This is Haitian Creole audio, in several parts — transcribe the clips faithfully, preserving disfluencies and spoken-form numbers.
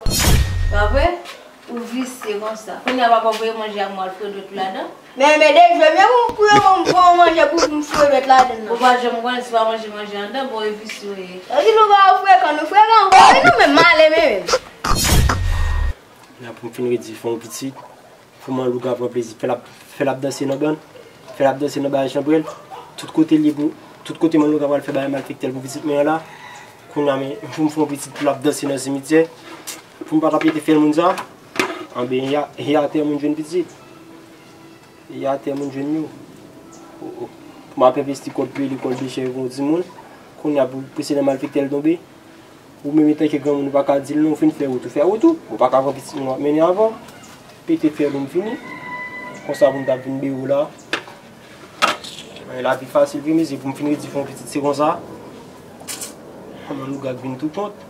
Pa vre? Ou visye konsa. Kounye a papa voye manje a mwen Alfredo tou ladan. Men, men de jwe, men ou pou yo ban m pran manje pou m foure dwèt ladan nan. Ou pa janm konnen si pa manje manje anndan, bon, e visye w ye. Yo di lougawou frekan, nou frekan, bon, men nou menm male, men menm. La pou m fin redi fè yon pitit. Pou mwen, lougawou pran plezi. Fè l ap, fè l ap danse nan bann. Fè l ap danse nan bagay chanpwèl. Tout kote l ye pou, tout kote mwen lougawou al fè bagay malfektè l pou pitit mwen an la. Kounye a, men, pou m fè yon pitit pou l ap danse nan simityè. Pou m pa t ap rete fè l moun sa. Anben, e a, e atè moun jwenn pitit. E atè moun jwenn yo. O, o. Pou m ap envesti kòb peye lekòl de chè yo pou yon timoun. Kounye a, pou presedan malfektè l tonbe. Ou menm, antanke granmoun, ou pa ka di l non, ou fin fè wout, ou fè wout ou. Ou pa ka pran pitit moun w ap mennen avan. Pete fè l ou m fini. Konsa pou m t ap vin bere w la. Men lavi fasil vre, mezye, pou m fin redi fè yon pitit, se konsa. Manman lougawou vin tou kont.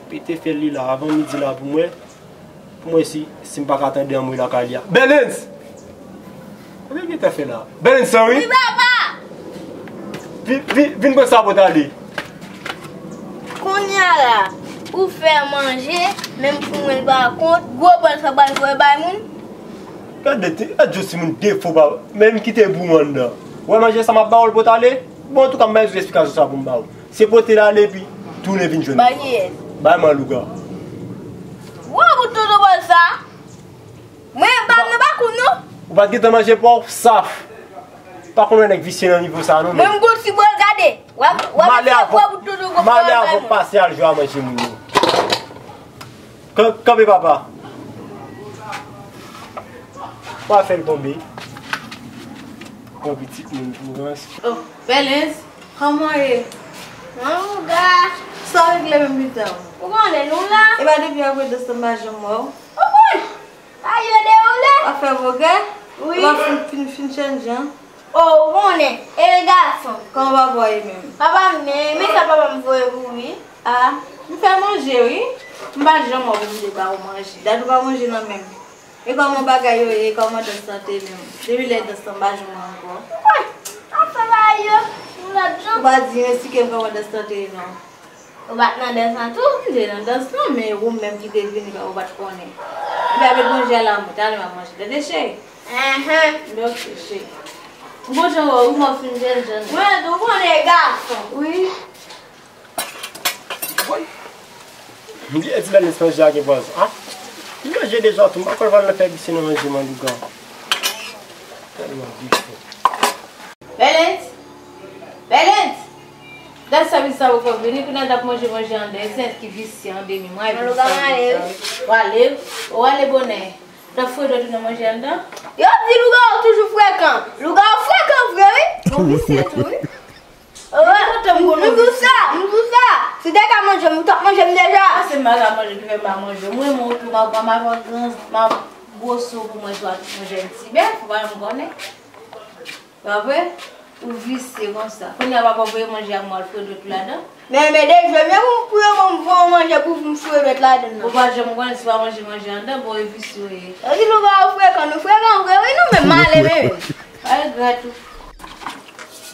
Pete fè l li la, avan midi la pou mwen. Pou mwen si, si m pa ka tande anmwe lakay li a. Bèlens! Sa w gentan fè la? Bèlens, sa wi? Wi, papa! Vin, vin, vin pran sa pou w t ale. Kounye a la, ou fè manje, menm pou mwen l pa kont, gwo bòl sa pral voye bay moun. Gade, te, gad yon timoun defo pa, menm kite bouyon anndan. Ou wè manje sa m ap ba w l pou w t ale? Bon, antouka, m pa bezwen esplikasyon sa pou m ba w. Se pote l ale epi tounen vin jwenn mwen. Bay kiyès? Bay mwen lougawou. Ou wè bout tonton bòl sa? Mwen, ba m nan pa kout non. Ou pa t gentan manje pa w, saf. Pa konn wè nèg visye nan nivo sa non, men. Mwen, m gon ti bòl, gade. W ap, w ap fè gwo bout tonton bòl bay mwen. M ale avan w pase al jwe a manje moun yo. Kan-, kanpe papa. W ap fè l tonbe. Pran pitit moun pou rans. Oh, Bèlens, kòman w ye? Mwen louga. Sa w regle menm pita w? Ou konnen nou la. E pa depi apre de sa m pa janm wè w. Ou konn. Sa yo dewoule. W ap fè pwogrè? Wi. Ou pa fin, fin, fin chanje an? O, ou konnen, e gason. Kòman papa w ye menm? Papa m, men, men sa papa m voye pou ou, wi. A, m fè manje, wi. M pa janm wè w pou m te ba w manje. Dat ou pa manje nan menm. E kòman bagay yo ye? Kòman dan sante menm? Depi lè dan san m pa janm wè ankò. Ou konn, afè bagay yo, yon lòt jan. Ou pa di m esplike m kòman dan sante ye non. Ou pa t nan dans lan tou? M te nan dans lan, men ou menm ki te vini, ou pa t konnen. Epi apre manje a la, mwen, talè m ap manje. Tande, cheri? Enhen. Oke, cheri. Bon jan wè, ou mò fin jèn jèn. Mwen, ou konnen gason. Wi. Woy. M di, e ti Bèlens manje a gen pwazon. A? Li manje deja tou, m pa kwè l pral nan fè visye nan manje manlougan. Tèlman defo. Bèlens! Bèlens! Dat sa pitit sa poko vini, kounye a l t ap manje manje anndan. E se ki visye an demi mwa, epi sa pitit sa. W ale, w ale bonè. T ap foure dwèt ou nan manje anndan. Yo di lougawou toujou frekan. Lougawou frekan vre, wi. Bon visye tou, wi. M di w sa, m di w sa. Si w te ka manje m, ou t ap manje m deja. Pase m pa ka manje, ki fè m pa manje. Mwen, mwen, tou, m ap, m ap pran gran, m ap gwoso pou mwen, swa manje yon ti bèf, ou pa janm konnen. Pa vre? Ou visye konsa. Kounye a papa voye manje a mwen al foure dwèt ou ladan. Men, men de jwe, men pou, pou yo ban m pran manje pou m foure dwèt ladan nan. Ou pa janm konnen si pa manje manje anndan, bon, e visye w ye. Yo di lougawou frekan, nou frekan vre, wi, nou menm male, men. Pa regrèt ou.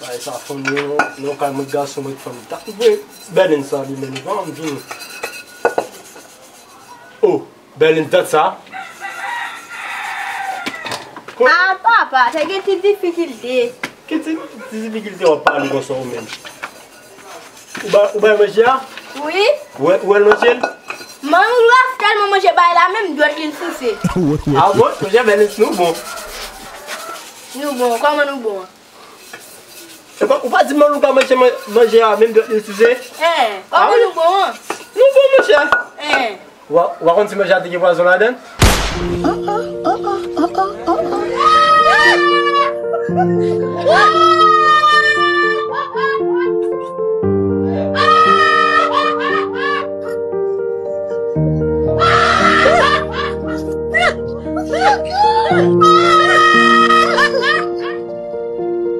Bagay sa fon yo, non, kay mwen gason, mwen fanm. Ta vre, Bèlens sa, li menm, li pa anvi. Oh. Bèlens, dat sa. A, papa, te gen ti difikilte. Ki ti, ti difikilte w ap pale konsa ou menm? Ou bay, ou bay manje a? Wi. Ou wè, ou wè l manje l? Manmi Raf tèlman manje bay la, menm dwèt li l souse. A bon? Manje Bèlens nou bon. Nou bon, kòman nou bon an? Epa, ou pa di m manlouga manje, man-, manje a, menm dwèt li souse? Hen, kòman nou bon an? Nou bon, monchè. Hen. Ou pa, ou pa konn si manje a te gen pwazon ladan l?